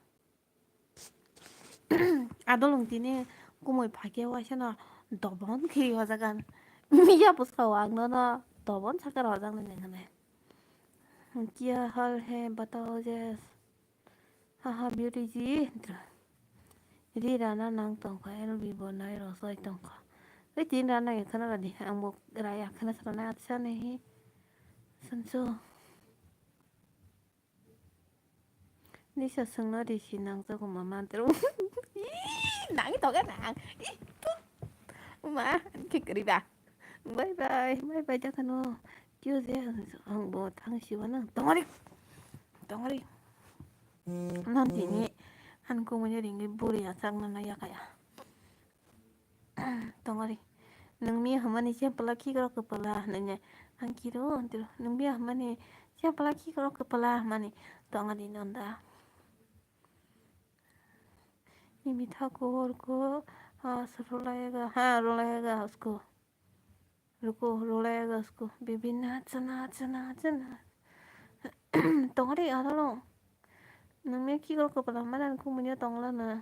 Adolong tini kumui phakhe waisa no dobon khe wajagan. Miya bwskango ang no no dobon sakar wajak nini hwnwi. क्या हाल है बताओ जैस। Haha, beauty ji. Ri rana nang tongkha, L B bo nai rosoi tongkha. Ri tin rana ya khana radi, ang bo raya khana sana atsa nahi. Sanso. Nisa sungno risi nang jago mama antero. Ih, nang toga nang. Ih, tut. Ma, kikri ba. Bye bye, bye bye, dakano. Kyo je ang bo thang siwa nang. Tongori. Tongori. Nan tini han kumuni ringi buri achak nana yakaya. Tongori. Nung mi hamani siya pala ki karo kepala nanya. Ang kiro antiro. Nung mi hamani siya pala ki karo kepala hamani. Tongori nonda. Mimi thakur ko, ha, rolaega, ha, rolaega usko. Ruko, rolaega usko. Bibi nacha, nacha, nacha, nacha. Tongori adolo. Nungni kikol kopala mana kumuni tongla na.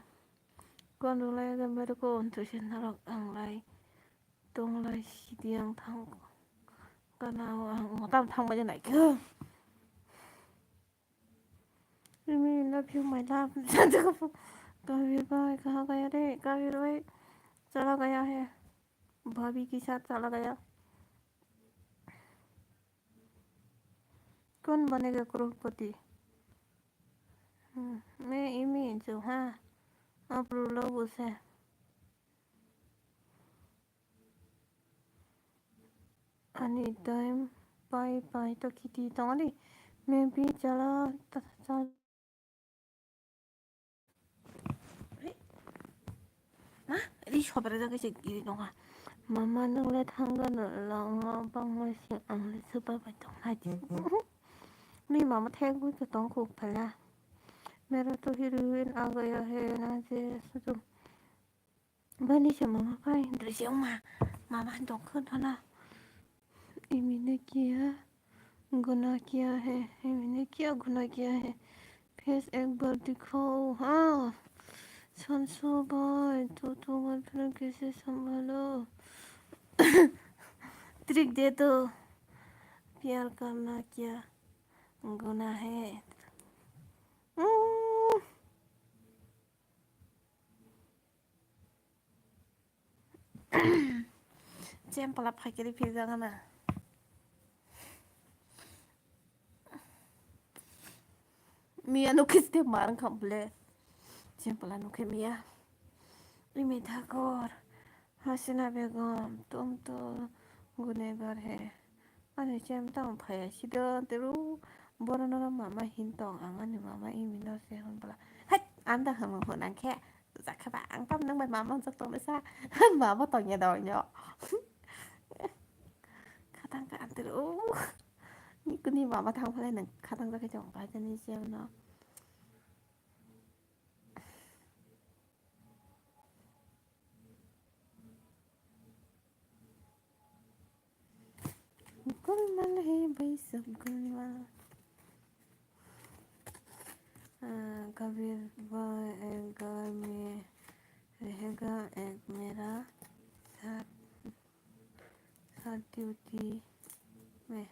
Kon rolaega meruko untu sin narok ang lai. Tonglai sidi ang thang. Kana ang motam thang baje naikhe. Mimi, love you, my love. Kabir bhai, kaha gaya re? Kabir bhai, chala gaya hai. Bhabhi ke saath chala gaya. Kaun banega crorepati? Hmm, main image jo, ha? Ab ro logo se. Ani time pai pai to kiti tongani. Maybe chala ta-, chala. Ma, ri sobra jaga se giri tonga. Mama, nung le thangano longo bangma sing, ang le super bai tong lai di. Ni mama thengwi to tong kuk phala. Mera to heroin a gaya hai na je sudu. Bani se mama pai drisyo ma. Mama dok khun thola. Imine kiya guna kiya hai? Imine kiya guna kiya hai? Face ek bar dikho ha. Sansu bhai, tu tu girlfriend kaise sambhalo? Trick de to. Pyar karna kya guna hai? Mm. Chem pala phaikiri phirjak na. Miya nukhe ste marang kham ble. Chem pala nukhe miya. Imi thakor. Hasina Begum, tum to gunegar hai. Ani chem tang phaya sido teru. Boro no mama hin tong, ang ani mama imi no se hon pala. Hai, anda hamo hon ang khe. Jakha ba ang tam nang bai mama jok tong sa. Mama tong ya dong yo. Khatang ka antir o. Ni kuni mama thang phalai nang khatang jakha jong ba jani se no. Gulmal hai bhai sab gulmal. Ah, kabir ba ek ghar mein rahega ek mera saath, saath duty mein.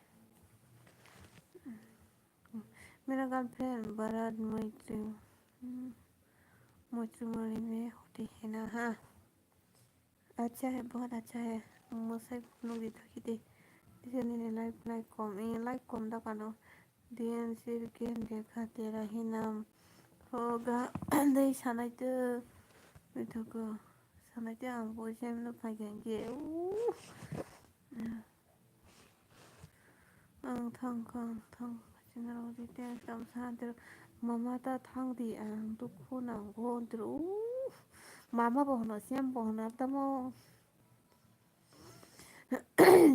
Mera girlfriend Bharat Maitri, Maitri Mari mein hoti hai na ha. Acha hai, bahut acha hai. Mwsai phunuk di thaki di. Di jani ni like, like kom, eh, like kom da kano. D N C game dekha tera hi naam hoga. Dei sanai to. Mithuko. Sanai to ang bo jam no phai gen ge. Uh. Ang thang kha, ang thang kha, chini rok di tei tam sa antero mama ta thang di ang dukhu nango antero. Uff, mama bo hwno, siyam bo hwno, tamo.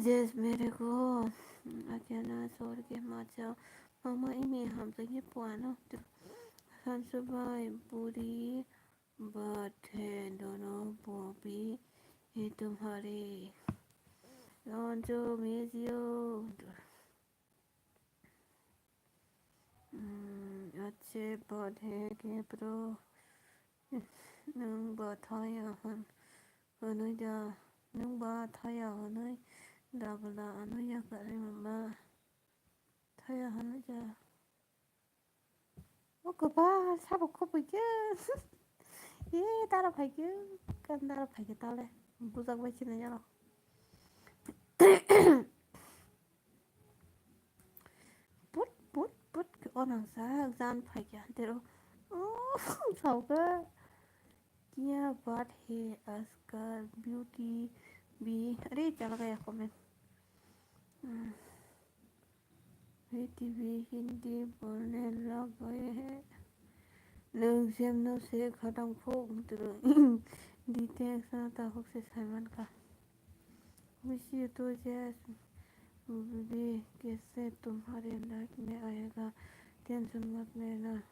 Jes mere ko, acha na sor ke ma cha, mama imi ham to ye puano. Sansu bai buri. But है दोनों वो भी है तुम्हारे, जो miss you. Ache but hai ke pro, nwng ba thaya hwn, hwnwi da, nwng ba thaya hwnwi da bwla ano yakarwi mama thaya hwnwi da. O kwbal sabo kubui khe. E dara phai khe, kan dara phai khe tale. Bujak bai chini jano. Put, put, put khe o nang sak jan phai khe antero. O, sao khe. Kiya baat hai aajkal beauty bhi. Are, chala gaya comment. Hmm. Prithibi Hindi bolne lag gaye hai. Nwng jemno se khatang phok wngtwrwng. Details no takhuk se saiman kha. Wish you to just bhi kaise tumhare life mein aayega. Tension mat lena.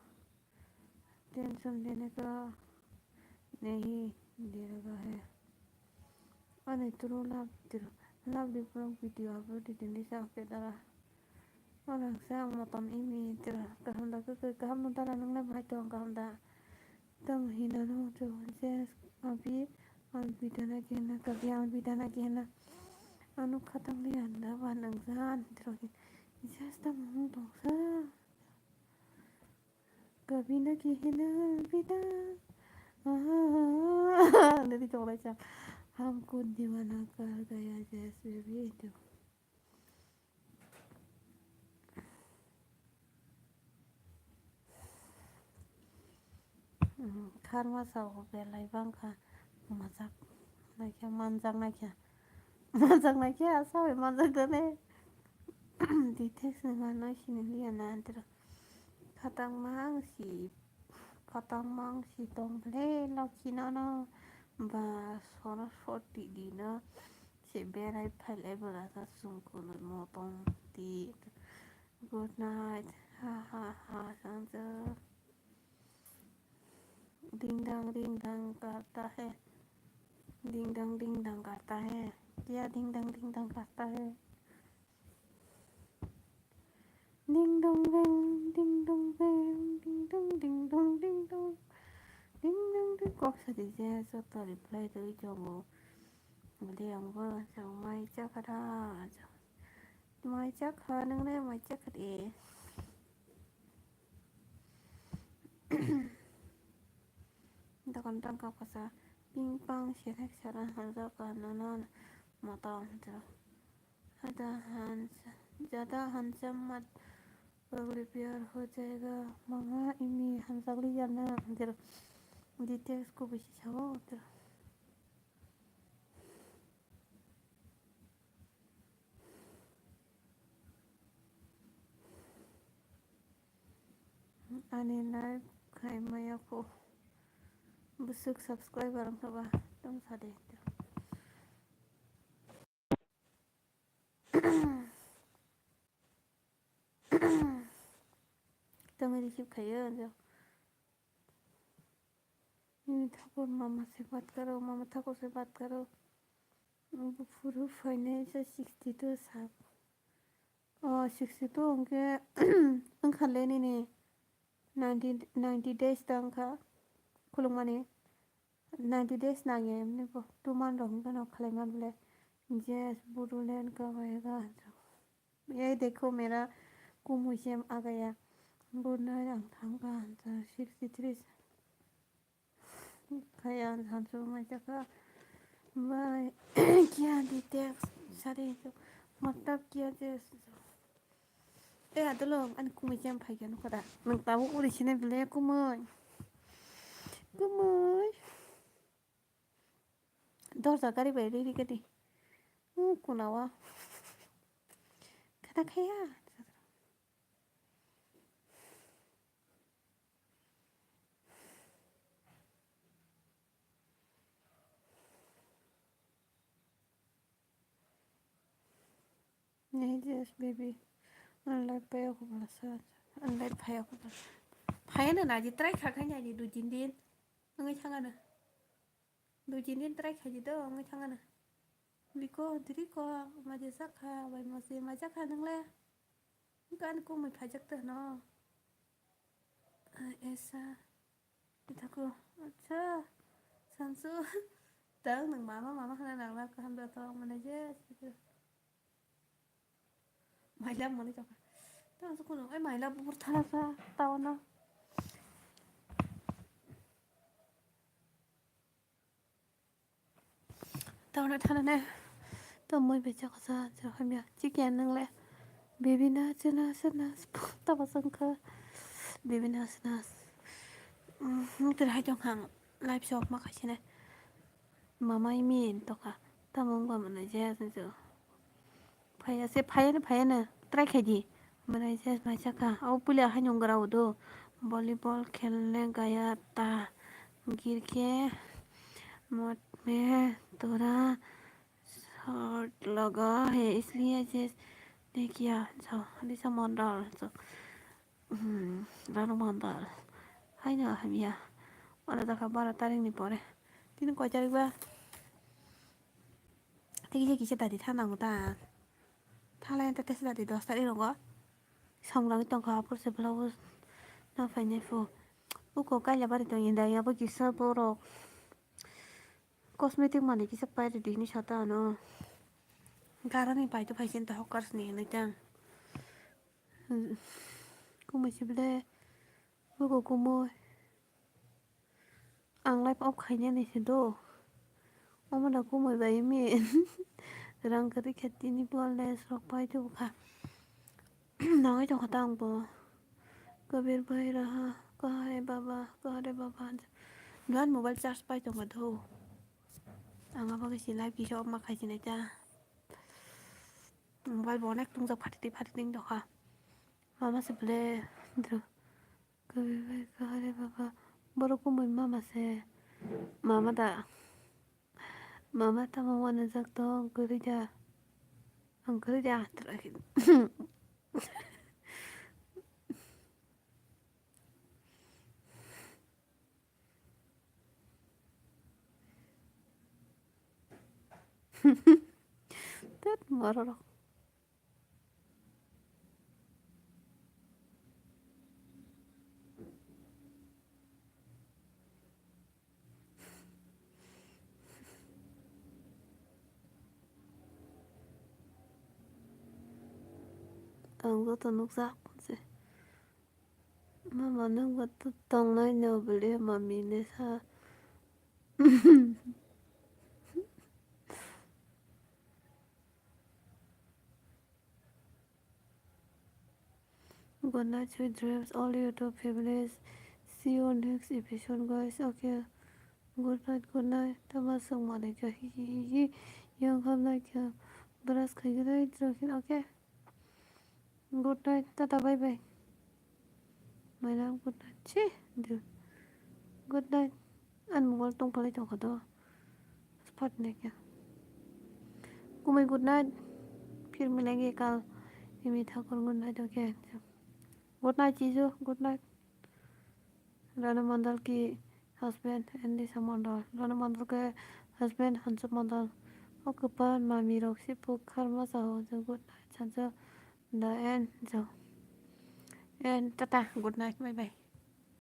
Tension lene ka nahi de raha hai. Ani turu love turu love di vlog video upload di dindi sa ke dara. Orang sa motom imi turu kaham da ke kaham da nang na bhai tong kaham da. Tam hina no to je abi abi dana ke na kabi abi dana ke na. Anu khatang li anda ba nang jan turu ke. Just tam hung tong sa. कभी न कहना अलविदा। आहा, nari tong lai chang. हमको दीवाना कर गया जैसे भी तो। Hmm, kharma sao belai bangkha. Majak naikhe, manjak naikhe. Manjak naikhe, asai manjak dane. Dithek sima no sini liya na antero. Khatang mang si, khatang mang si tong ble lokhi no no. Ba sono soti di no. Te berai phailai bwla kha chwng kunui motong di. Good night. Ha ha ha sangjak. Ding dang ding dang karta hai. Ding dang ding dang karta hai. Kya ding dang ding dang karta hai? Ding dong ding, ding dong ding, ding dong ding dong ding dong. Ding dong ding. Kok sa di je, joto reply twi tongo. Bwdwi ang bo chwng mai chakha da. Mai chakha, nwng le mai chakha de. Dokan tang kok kasa ping pang sethak sara hanjak ka nono motom hanjak. Ada hansa, jada hansa mat pagli pyar ho jayega. Mama imi hanjak li jana hanjak. Details ko bisi sao hanjak. Ani live khai maya ko. Busuk subscriber ang kaba tong sade. Tamo receive khayo jo. Mimi thakur mama se baat karo, mama thakur se baat karo. Bufuru phainai se sixty two sap. O sixty two hwnkhe wngkha le nini ninety, ninety days ta wngkha khulukmani. Ninety days nangya emni bo two month rok hwnkhe no khlai man bole. Yes, Bodoland ka bai ga. Ye dekho mera kumui sem agaya. Bodoland ang thangka sixty three. Kaya hansu mai chaka. Bai kya di text sari to. Matlab kya je. Eh, adolo, ani kumui jam phai khe nukho da. Nwng tabuk uri sini bele kumui. Kumui. Dorja gari bai ri ri gari. U kuna wa. Khata khaya. Nei je baby, ang live phaiya kho bwla sa, ang live phaiya kho bwla. Phaiya na naji try kha khai naji dui tin din. Nangwi thangana. Dui tin din try khaji do, nangwi thangana. Biko, diri ko, maji sakha, bai masi, maji sakha nang le. Gan ko mai phajak ta no. Esa. Ita ko, acha. Sansu. Tang nang mama, mama khana nang la kaham da to, mana je. Maila mani chokha. Tang su kuno, ai maila bur thala sa, tawana. Tawana thala ne. To moi becha kosa, chokha mya. Chicken nang le. Baby na, chena, chena, taba sangkha. Baby na, chena. Hmm, ter hai chong hang. Live shop ma khaisene. Mama imi tokha. Tamo wngba mwnai je aswk. Phaiya se, phaiya no, phaiya no. Try khai di. Mwnai je mai chakha. O puila haino wnggra o do. Volleyball khelne gaya ta. Girke. Mot me tora. Short laga hai, isliye je dekh liya. So, Lisa Mondal. So, Hmm, Ranu Mondal. Haino hamya. Oro dakha baro tarikni pore. Tini koi tarik ba? Tei kisa kisa dadi thanango ta. Thalai ta tesa dadi dos tarik rogo. Songrangwi tongkha apor se blouse. Na phainai phu. Uko kaila bari tongya da yabo kisa borok. Cosmetic manwi kisa pai rwdi hinwi sata ano. Garani pai to phaising ta hawkers ni hinwi tang. Kumui se bwle, bugo kumui. Ang live off khainani se do. Omo da kumui bai mi. Rang kwrwi khe tini bole sok pai tubukha. Nangwi tongkha ta ang bo. Kabir bhai raha, kaha re baba, kaha re baba. Duhan mobile charge pai tongkha do. Ang abo khe se live kisa off ma khaisini ta. Mobile bo onek tungjak phatidi phatidi wng tongkha. Mama se bwle dro. Kaha re baba. Borok kumui mama se. Mama da. Mama tamo wanajak tong kwrwi da. Ang kwrwi da. Tat marorok. Ang joto nukjak se. Mama nokbar tongnai no bwle mami ne sa. Good night, sweet dreams, all YouTube families. See you next episode, guys. Okay. Good night, good night. Tama sung mani ka hi hi hi hi. Yang ham na kya. Brush khai gana drokin, okay. Good night, tata, bye bye. My love, good night. Chi, dude. Good night. An mobile tong palai tong kha do. Spot ne kya. Kumai, good night. Phir milenge kal. Imi thakur, good night, okay. Good night, Chizu. Good night. Rana Mandal ki husband, Andisa Mandal. Rana Mandal ke husband, Hansu Mandal. O kwpan mami rok si puk kharma sao. Good night, Sansa. Da and jo. And tata, good night, bye bye.